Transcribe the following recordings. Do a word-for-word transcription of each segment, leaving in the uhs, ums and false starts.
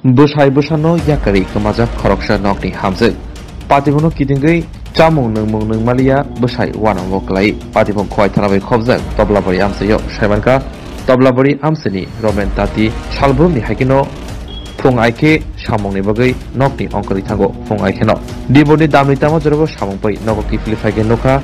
Bwsai bwsano yakarwi kwmajak khoroksa nokni hamjwk. Patibono kidingwi chamung nwngmung nwngmaliya bwsai uanamo kwlai. Patibong Khowai thana bai khobjak Toblabari amchaio. Saimankha Toblabari amchaini Romen Tati salbrumni haikheno phung aikhe samungni bagwi nokni ongkhorwi thango phung aikheno. Diboni damni tamo jorabo samung bai nogo kiphilwi phaikhe nukha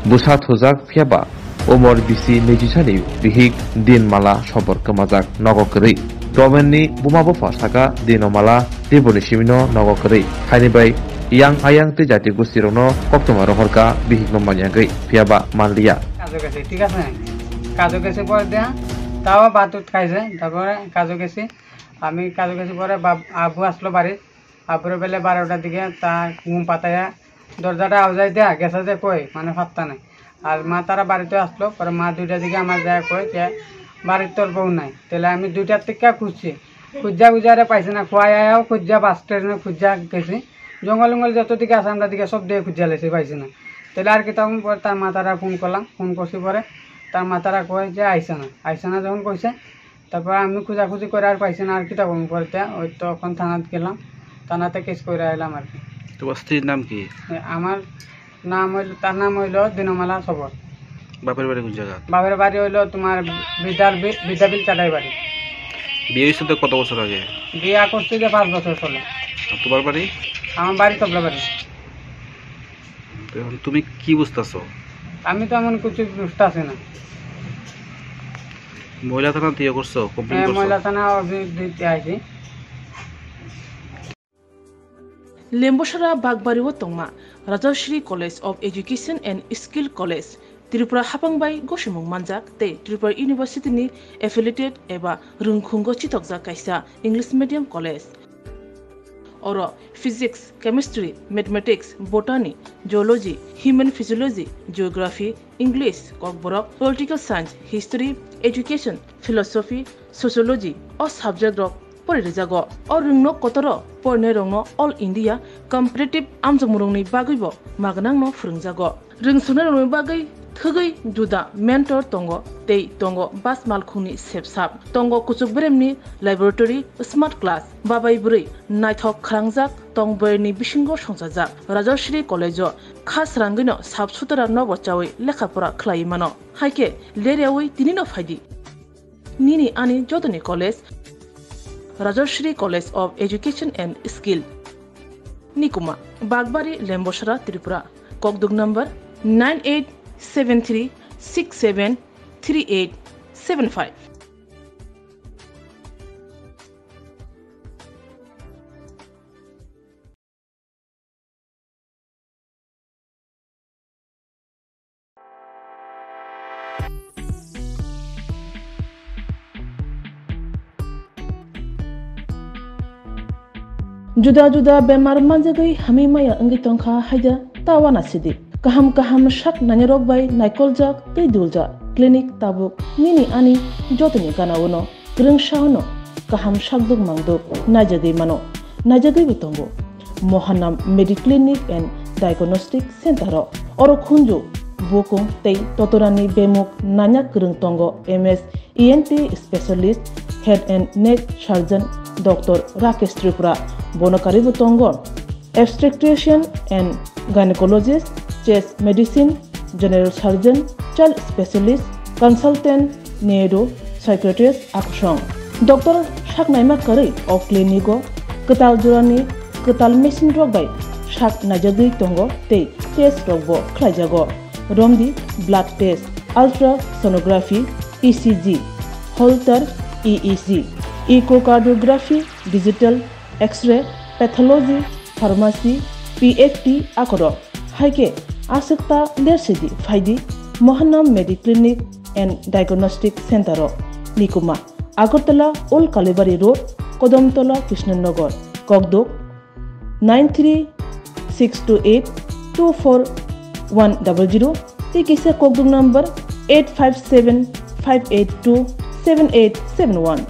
bwsa thujak phiyaba Umor bisi niji sani bihik Dinmala sobor kwmajak nogo kwrwi. Romenni buma bupha saka Dinmala Diboni simino nogo kwrwi. Haini bai yang ayang tei jati gustirokno koktwma rohorkha bihikno manyagwi, phiyaba manliya. কাজে গেছি, ঠিক আছে? কাজে গেছি পরে দিয়া, তাও ভাত উঠ খাইছে, তারপরে কাজে গেছি। আমি কাজে গেছি পরে বাব-, আব্বু আসলো বাড়ি, আব্বুরে বেলা বারোটার দিকে তা ঘুম পাতাইয়া দরজাটা আওয়াজ দেয়া গেছে যে কই, মানে পাত্তা নাই। আর মা তারা বাড়িতে আসলো, পরে মা দুইটার দিকে আমার যায় কয় যে বাড়ির তোর বউ নাই। তাহলে আমি দুইটার থেকে খুঁজছি, খুঁজা খুঁজারে পাইছি না, খোয়াই আয়াও খুঁজা, বাস স্টেশনে খুঁজা গেছি, জঙ্গল উঙ্গল যত দিকে আছে আমরা দিকে সব দিয়ে খুঁজা লেছি, পাইছি না। তাহলে আর কি তখন পরে তার মা তারা ফোন করলাম, ফোন করছি পরে তার মা তারা কয় যে আইসে না, আইসে না যখন কইছে, তারপর আমি খোঁজাখুঁজি করে আর পাইছি না, আর কিতা করবো পরে তে, ওই তখন থানাত গেলাম, থানাতে কেস করে আইলাম আর কি। তোমার স্ত্রীর নাম কি? এ, আমার নাম হইল, তার নাম হইল দিনমালা সবর। বাপের বাড়ি কোন জায়গা? বাপের বাড়ি হইল তোমার বিদ্যার বি-, বিদ্যাবিল চাটাই বাড়ি। বিয়ে হয়েছিল তো কত বছর আগে? বিয়ে করছি যে পাঁচ বছর চলে। আর তোমার বাড়ি? আমার বাড়ি তবলা বাড়ি। তো এখন তুমি কি বুঝতেছো? আমি তো এমন কিছু বুঝতেছি না। মহিলা থানা দিয়ে করছো, কমপ্লেন হ্যাঁ, করছো? মহিলা থানা অভিযোগ দিতে আইছি। Lembosara Bagbari o tongma Rajashri College of Education and Skill College, Tripura hapang bai gosimung manjak tei Tripura University ni affiliated eba rwngkhungo chitokjak kaisa English medium college. Oro physics, chemistry, mathematics, botany, zoology, human physiology, geography, English, kokborok, political science, history, education, philosophy, sociology o subject rok pori rijago. O rwngno kotoro porinai rokno All India Competitive amjokmung rokni bagwi bo magnangno phwrwngjago. Rwngsuknai rokni bagwi thwgwi juda mentor tongo tei tongo bus malkhungni sepsap. Tongo kuchuk beremni laboratory, smart class, babai bwrwi naithok khalangjak tong boyarni bisingo songchajak. Rajashri College o kha srangwino sap sutara nobo chawi lekha pora khlaiwi mano. Haikhe leryawi tinino phaidi. Nini ani jotoni college, Rajashri College of Education and Skill. Nikuma, Bagbari, Lembosara, Tripura. Kokduk number nine eight seven three six seven three eight seven five. Juda juda bemar manjagwi hamwi maya wngwi tongkha haida ta uanasidi. Kaham kaham sak nainarok bai naikoljak tei duljak clinic tabuk nini ani jotoni gana-o no. Kwrwngsa-o no kaham sakduk mangduk naijagwi mano, naijagwibo tongo. Mohanam Mediclinic and Diagnostic Center-o oro khunju, bukung tei totorani bemuk nanya kwrwng tongo M S E N T specialist, head and neck surgeon Doctor Rakesh Tripura, bono karwibo tongo. Obstetrician and gynecologist, chest medicine, general surgeon, child specialist, consultant, neuro psychiatrist akusong. Doctor saknaima kwrwi o clinic-o kwtal jorani kwtal machine rok bai sak naijagwi tongo tei test rokbo khlaijago. Romdi blood test, ultrasonography, E C G, Holter E E G, echocardiography, digital X-ray, pathology, pharmacy, P F T akorok. Haikhe aswk ta lersidi phaidi Mohanam Mediclinic and Diagnostic Center-o. Nikuma, Agartala Old Kalibari Road, Kodomtola, Krishnanagar, Kokduk, nine three six two eight two four one double zero, tei kisa kokduk number eight five seven five eight two seven eight seven one.